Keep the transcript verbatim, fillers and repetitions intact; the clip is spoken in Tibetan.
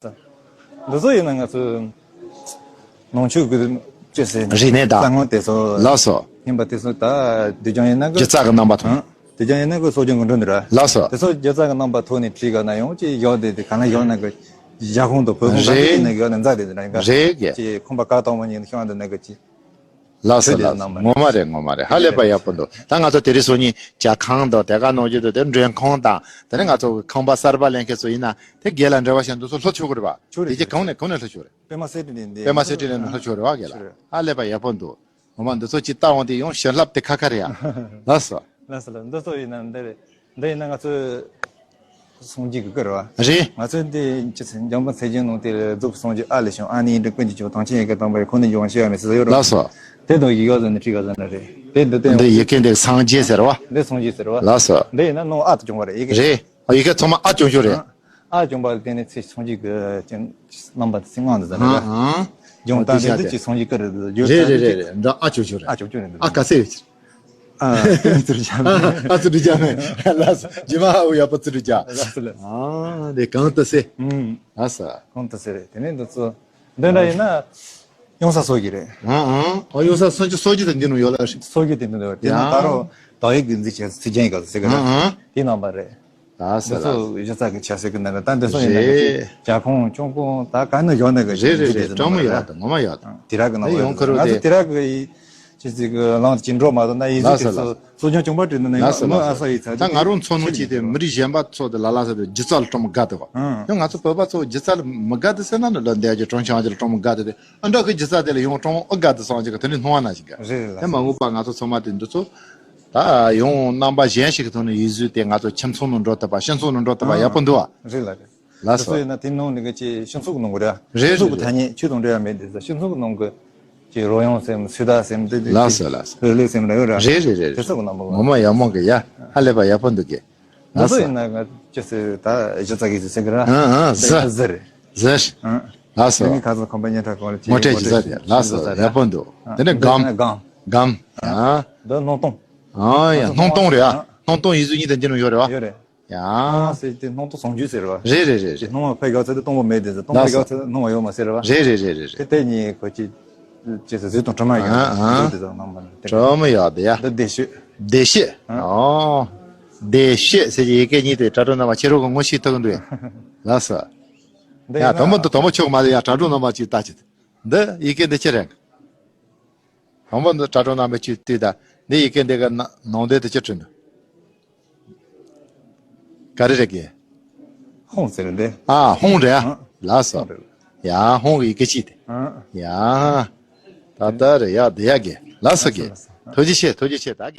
འདི་ཚོ་ཡིན་ན་ང་ཚོས་ནང་ཆོས་ཀྱི་ཅི་ཟེར། རིག་གནས་དང་། བསམ་ངན་དེ་ཚོ། ལགས་སོ། ཡིན་པ་དེ་ཚོ་ད་སྡུག་ཅག་ཡིན་ན་གི། སྒྱུ་རྩལ་གྱི་རྣམ་པ་ཐོན། ཨང་། སྡུག་ཅག་ཡིན་ན་གི་གསོ་སྦྱོང་གི་འགྲོ་འདི་ར། ལགས་སོ། དེ་ཚོ་སྒྱུ་རྩལ་གྱི་རྣམ་པ་ཐོག་ནས་བྲིས་ག་ན་ཡང་ཅི་ཡག་དེ་དེ་ག་ན་ཡག་ན་གི། རྒྱ་ཁོང་དང་བོད་ཁོང་ག་རེད། ཅི་ན་གི་ཡག་ན་མཛའ་དེ་དེ་ར་ཡིན་ག། རེད་གི། ཅི་ཁོང་པ་བཀའ་དང་མ་ཉིན་ཤང་དེ་ན་གི་ཅི། ལགས་སོ་ཆོས་དེ་ལགས་སོ། རྣམ་པ་ངོ་མ་རེད། ངོ་མ་རེད། ཧ་ལས་པ་ཡག་པོ་འདུག་ད་ང་ཚོ་དེ་རིང་སང་ཉིན་ཇ་ཁང་དང་དེ་ག་ནང་བཞིན་དུ་དེ་མགྲོན་ཁང་དང་དེ་ནས་ང་ཚོ་ཁང་པ་གསར་པ་ལེན་མཁན་ཚོ་ཡིན་ན་དེ་སྒེར་ལ་འབྲེལ་བ་བྱས་འདུག་སོ་ལྷོ་ཕྱོགས་ཀྱི་རེད་པ། ཆོས་རེད། དེ་རྗེས་གང་ནས་གང་ནས་ལྷོ་ཕྱོགས་རེད། པད་མ་སེ་འབྲས་ནས་འདི། པད་མ་སེ་འབྲས་ནས་ལྷོ་ཕྱོགས་རེད་པ་སྒེར་ལ། ཆོས་རེད། ཧ་ལས་པ་ཡག་པོ་འདུག་ངོ་མ་འདི་ཚོ་ཅིག་ལྟ་འོང་དེ་ཡང་བྱིན་རླབས་དེ་ཁ་ཁ་རེད་ཡ། ལགས་སོ། ལགས་སོ་ལགས། འདི་ཚོ་ཡིན་ན་འདི་རེད། འདི་ཡིན་ན་ང་ཚོའི་སངས་རྒྱས་ཀྱི་སྐུ་རེད་པ། རེད། ང་ཚོའི་འདི་ཅི་ཟེར་འཇམ་དཔལ་མཚན་བརྒྱད་ནང་དེ་རྫོགས་སངས་རྒྱས་ཨ་ལས་བྱུང་ཨ་ནི་འདྲ་ཀུན་གྱི་མཆོག་དང་ཆེན་ཡི་གེ་དམ་པ་ཡི་ཁོང་ནི་འབྱུང་བ་ཤེས་པ་མེད་ཟེར་ཡོད་རེད། ལགས་སོ། དེ་དང་ཡི་གེ་ཟེར་ནི་ཁྲིད་ག་ཟེར་ན་རེད། དེ་འདི་དེ་འདི་ཡི་གེ་འདི་སངས་རྒྱས་ཟེར་བ། འདི་སངས་རྒྱས་ཟེར་བ། ལགས་སོ། འདི་ཡིན་ན་ནང་ཨ་ཏུ་བྱུང་བ་རེད་ཡི་གེ། རེད། ཡི་གེ་ཚང་མ་ཨ་བྱུང་བྱུང་རེད། ཨ་བྱུང་བ་དེ་ནི་ཚེ་སངས་རྒྱས་ཀྱི་རྣམ་པ་དེ་ཚེ་སྔོན་དུ་ཟེར་ན་རེད། ཨང་། སྦྱོང་བརྡར་འདི་ཚེ་སངས་རྒྱས་ཀྱི་རེད། རེད་རེད་རེད་རེད། འདྲ་ཨ་བྱུང་བྱུང་རེད། ཨ་བྱུང་བྱུང་རེད། ཨ་ག་ཚད་རེད། ཨ་ཙི་རི་ཅ་མེད། ཨ་ཙི་རི་ཅ་མེད། ལགས་སོ། ཇི་མ་ཧ་འུ་ཡ་པ་ཙི་རི་ཅ། ལགས་སོ་ལགས་སོ། ཨ་དེ་གང་ལྟ་སེ། ཨུམ། ལགས་སོ། གང་ལྟ་སེ་རེད། དེ་ནས་འདི་ཚོ་འདི་འདྲ་ཡིན་ན་ཡོང་ས་སོ་གི་རེད། ཨང་ཨང་། ཨོ་ཡོང་ས་སོ་ཅི་སོ་ཅི་དང་འདི་ནང་ཡོད་ལ་རེད། སོ་གི་དེ་འདི་འདྲ་རེད། དེ་ན་ཡང་ད་རུང་དག་ཡིག་གི་འཛིན་བྱས་ཚིག་རྒྱན་ཡིག་ག་ཟེར་གི་རེད། ཨང་ཨང་། དེ་རྣམ་པ་རེད། ལགས་སོ་ལགས་སོ། འདི་ཚོ་གཞི་རྩ་གི་ཆ་ཤས་ཀྱི་ནང་ལ་ད་འདི་ཚོ་ཡིན་ན་རེད། རྒྱ་ཁོང་ཅོང་ཁོང་ད་ག་ནས་བཞག་ན་གི་རེད་རེད་རེད། གྲོགས་མོ་ཡག་དང་ངོ་མ་ཡག་དང་དེ་རག་གི་ནང་ལ་ཡོང་ཁ་རོག་ང་ཚོ་དེ་དེ་རག་གི་ཡི་ཅི་ཟིག་གི་ལང་ཅི་འགྲོ་མ་དང་ན་ཡི་ཟིག་ལགས་སོ་དེ་ཚོ་ལགས་སོ། གཙོ་སྐྱོང་ཅོང་པ་བྲིས་ནས་ནི་ལགས་སོ་མི་ལགས་ཨ་ས་ཡི་ཚ་ད་ང་རང་ཚོ་ནང་ཅི་དེ་མི་རིགས་གཞན་པ་ཚོ་དེ་ལ་ལ་ས་དེ་སྒྱུ་རྩལ་ལ་གྲོགས་མོ་དགའ་དེ་བ། ཡང་ང་ཚོ་བོད་པ་ཚོ་སྒྱུ་རྩལ་ལ་མི་དགའ་དེ་ཟེར་ན་ནི་ལོ་འདས་ཀྱི་གྲོང་ཆུང་ཅི་ལ་གྲོགས་མོ་དགའ་དེ་དེ་ཨ་འདྲ་གི་སྒྱུ་རྩལ་དེ་ལ་ཡོང་གྲོགས་མོ་ཨ་དགའ་དེ་སོང་ཅི་གི་དེ་ནི་སྣང་བ་ན་ཞིག་ག་རེད་རེད་ལགས། དེ་མ་འོངས་པ་ང་ཚོ་ཚང་མ་དེ་འདི་ཚོ། ད་ཡང་རྣམ་པ་གཞན་ཞིག་གི་ཐོག་ནས་ཡིག་གཟུགས་དེ་ང་ཚོ་ཁྱིམ་ཚང་ནང་འགྲོ་ཐུབ་པ་སྤྱི་ཚོགས་ནང་འགྲོ་ཐུབ་པ་ཡག་པོ་འདུག་བ། རེད་ལ་རེད། ལགས་སོ། དེ་ཚོ་ཡིན་ན་དེ་ནང་ནས་གི་ཅི་སྤྱི་ཚོགས་ཀྱི་ནང་གི་རེད། རེད་སྤྱི་ཚོགས་ཀྱི་རེད་ཐ་སྙད་ཆོས་དང་འབྲེལ་བ་མེད་དེ་ཚོ་སྤྱི་ཚོགས་ཀྱི་ནང་གི་ཅི་རོལ་དབྱངས་སེམས་སུ་ད་སེམས་དེ་དེ་ལགས་སོ་ཅི་ལགས་སོ། རེད་ལས་སེམས་རེད་ར། རེད་རེད་རེད་དེ་རེད། ཚོ་གི་རྣམ་པ་ངོ་མ་ཡག་མོ་གི་ཡ་ཧ་ལས་པ་ཡག་པོ་འདུག་གི། དེ་ལགས་ཚོ་སོ། ཡིན་ན་ང་ཅི་ཟེར་ད་གཞི་རྩ་གི་ཟེར་གི་ར། ཨ་ཨ་ཟེར། ཟེར་རེད། ཟེར། ཨ། ལགས་སོ། མི་ཁ་ཚོ་ཁོམ་པ་ཉེ་ཁྲ་གོང་ལ་ངོ་སྤྲོད་ཅི་ཟེར་དེ་ལགས་སོ་ཡག་པོ་འདུག་དེ་ནས་སྒམ། སྒམ། སྒམ། ཨ། འདི་སྣང་སྟོང་། ཨ་ཡ་སྣང་སྟོང་རེད་ཨ། སྣང་སྟོང་ཡིག་གཟུགས་གཉིས་དང་འདི་ནང་ཡོད་རེད་བ། ཡོད་རེད། ཡ། སྣང་སྟོང་ཟེར་དེ་སྣང་སྟོང་ཟུང་འཇུག་ཟེར་བ། རེད་རེད་རེད་རེད། སྣང་བ་ཕར་བཞག་ཚེ་དེ་སྟོང་པ་མེད་དེ་ཟེར་སྟོང་པ་ལགས་སོ། བཞག་ཚེ་སྣང་བ་ཡོད་མ་ཟེར་བ། རེད་རེད་རེད་རེད་དེ་རེད། དེ་གཉིས་ཁོ་ཅི། ཅི་ཟེར་གཟུགས་དང་གྲིབ་མ་ཡོད་ཨ་ཨ། གཟུགས་དེ་ཚོ་སྣང་བ་དེ། གྲིབ་མ་ཡོད་དེ་ཡ། འདི་བདེ་གཤེགས། བདེ་གཤེགས། བདེ་གཤེགས། ཨ། ཨོ། བདེ་གཤེགས་ཟེར་གྱི་ཡི་གེ་གཉིས་དེ་དྲ་གྲོགས་རྣམ་པ་ཁྱེད་རང་གི་ངོ་ཤེས་ཐུབ་ཀྱི་འདུག་ཡ། ལགས་སོ། འདི་ཡ་ཡིན་དང་པོ་ན་འདི་དང་པོ་ཆོག་མ་རེད་ཡ། དྲ་གྲོགས་རྣམ་པ་ཅིག་ལྟ་ཅི། འདི་ཡི་གེ་འདི་ཅི་རེད། དང་པོ་འདི་དྲ་གྲོགས་རྣམ་པས་ཅིག་ལྟོས་དང་འདི་ཡི་གེ་འདི་ག་ནང་དོན་དེ་ཅི་བྲིས་འདུག་ག་རེ་རེད་གི། ཧོང་ཟེར་འདི། ཨ་ཧོང་རེད་ཨ། ཨ། ལགས་སོ། ཧོང་རེད། ཡ་ཧོང་གི་ཡི་གེ་ཅིག་དེ། ཨ། ཡ། ད་ལྟ་རེད་ཡ་འདི་ཡ་གི་ལགས་སོ་གི། ལགས་སོ་ལགས་སོ། ཐུགས་རྗེ་ཆེ་ཐུགས་རྗེ་ཆེ་ད་གི།